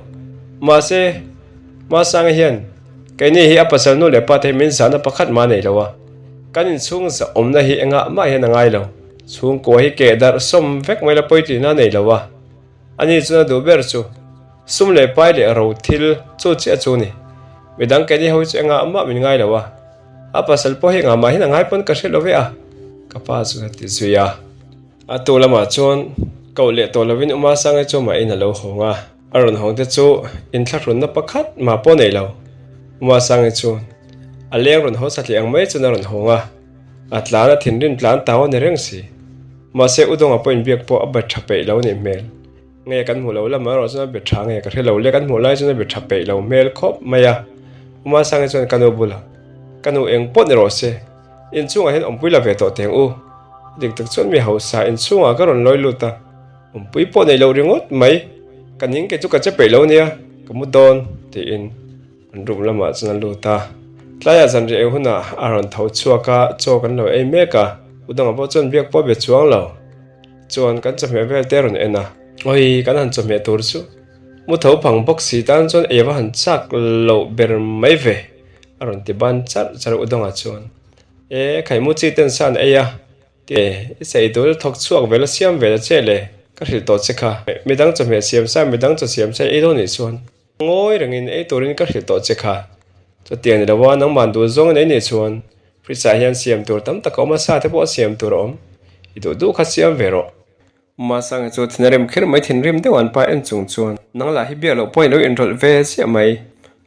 Speaker 1: Mahse, Masanga hian keini hi a pasal nu leh pa te hi min zahna pakhat mah nei lo a, kan inchhung zah awmna hi engah mah hian a ngai lo. Chhungkua hi keh darh sawm vek mai la pawitlina a nei lo a, ani chuan a duh ber chu. Sum leh pai leh ro thil chu chiah chu ni. Midang keini ho hi chu engah mah min ngai lo a. A pasal pawh hi engah mah hian a ngai pawn ka hre lo ve a, ka pa chuan a ti zui a. A tu lamah chuan koh leh tawh lovin Uma Sangai chu amah in a lo hawng a. A rawn hawng te chu inthlahrunna pakhat mah pawh nei lo. Uma Sangai chuan a leng rawn haw satliah ang mai chuan a rawn hawng a. A tlan a thinrim tlan tau a ni reng si. Mahse Udonga pawh inbiak pawh a be tha peih lo nih hmel. Nge kan hmuh lo lamah erawh chuan a be tha nge ka hre lo le kan hmuh lai chuan a be tha peih lo hmel khawp mai a. Uma Sangi chuan ka nu bulah, Ka nu eng pawh ni rawh se, inchungah hian awmpui la ve tawh teng u. Dik tak chuan mi hausa inchungah ka rawn lawi lut a, awmpui pawh nei lo ringawt mai. Ka ning kei chu ka che peih lo nia, ka mu dawn, tiin an room lamah chuan a lut a. Tlaiah zanriah eng hunah a rawn tho chhuak a, chaw kan lo ei mek a, Udanga pawh chuan biak pawh a be chuang lo. Chuan kan chawhmeh vel te a rawn en a. Awi, kan han chawhmeh tur chu mu tho phang bawk si tan chuan ei va han chak loh ber mai ve, a rawn ti ban charh charh a Udawngah chuan. E, Khaimu chi ten sa an ei a, ti e, i chei dul thawk chhuak vel a siam vel a che le, ka hrilh tawh che kha. Midang chawhmeh siam sa, midang chaw siam sa ei dawn nih chuan ngawi rengin ei turin ka hrilh tawh che kha. Chutiang ni lova nangman duh zawng in ei nih chuan Fridge ah hian siam tur tam tak a awm a, sa te pawh siam tur a awm. I duh duh kha siam ve rawh. Masanga chu thin a rem kher mai, thinrim deuh an pa en chung chuan nang lah hi biak loh pawhin lo inrawlh ve chiah mai.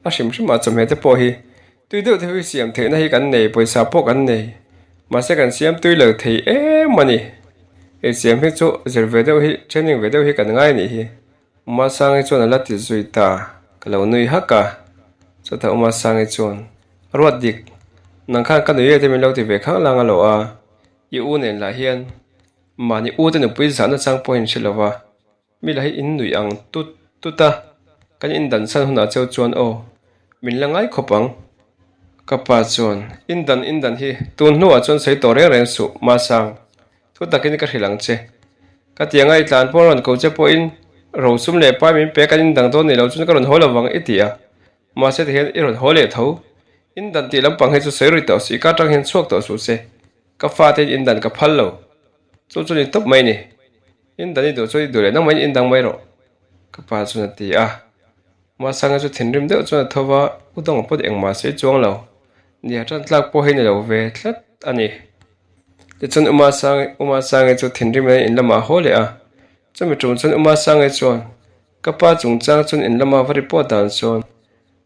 Speaker 1: A hrim hrim ah chawhmeh te pawh hi tui deuh deuh hi siam theihna hi kan nei, pawisa pawh kan nei. Mahse kan siam tui lo thei em a ni. Ei siam hi chu zir ve deuh hi, training ve deuh hi kan ngai a nih hi. Umasangi chuan a la ti zui ta, ka lo nui hak a. Chutah Umasangi chuan, A ruat dik, nang khan ka nui e te min lo ti ve khang lang a lo a, i u nen lah hian mahni u te nupui zahna chang pawh in hre lo va, mi lah hi in nuih ang tut tut a, kan indan san hunah cheu chuan aw, min la ngai khawp ang. Ka pa chuan, Indan indan hi tun hnuah chuan sawi tawh reng reng suh, Masang, Thu takin ka hrilh ang che. Ka ti anga i tlan pawh rawn ko che pawhin rosum leh pai min pe kan indang dawn ni lo chuan ka rawn haw lovang i ti a. Mahse tihian i rawn haw leh tho. Indan tih lampang hi chu sawi rui tawh suh i ka atang hian chhuak tawh suh se. Ka fate in indan ka phal lo. Chu chu ni tawp mai ni. Indan i duh chuan i duh leh nangmah in indang mai rawh. Ka pa chuan a ti a. Masanga chu thinrim deuh chuan a tho va, U Dawng pawh engmah sawi chuang lo. Nia tan tlak pawh hi ni lo ve tlat a ni. Tichuan Uma Sangi Uma Sangi chu thinrim in in lamah a haw leh a. Chumi tum chuan Uma Sangi chuan, Ka pa chungchang chuan in lama va report dan chuan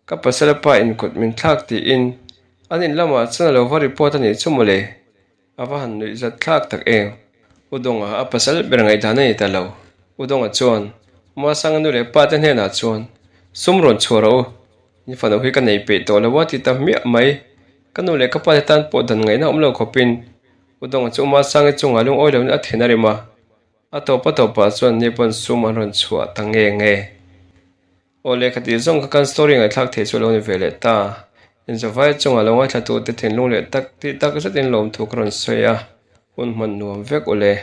Speaker 1: ka pasal pa in kut min thlak tiin an in lamah chuan a lo va report a nih chu mawle. A va han nuih zat thlak tak em? U Dawnga a pasal ber ngaihdan a ni ta lo. U Dawnga chuan Uma Sanga nu leh pa te hnenah chuan, Sum rawn chhuah rawh u. In fanu hi ka nei peih tawh lo a ti ta hmiah mai. Ka nu leh ka pa te tan pawh dan ngaihna awm lo khawpin U Dawnga chu Uma Sangi chungah lungawi loin a then a rem a. A tawp a tawpah chuan ni pawn sum an rawn chhuah ta nge nge. Aw lehkha tih zawng kha kan story ngaihthlak theih chu a lo ni ve leh ta. Inzawvai chungah lo ngaithla tute thinlung leh tak tih tak zetin lawmthu ka rawn sawi a, hun hman nuam vek u le.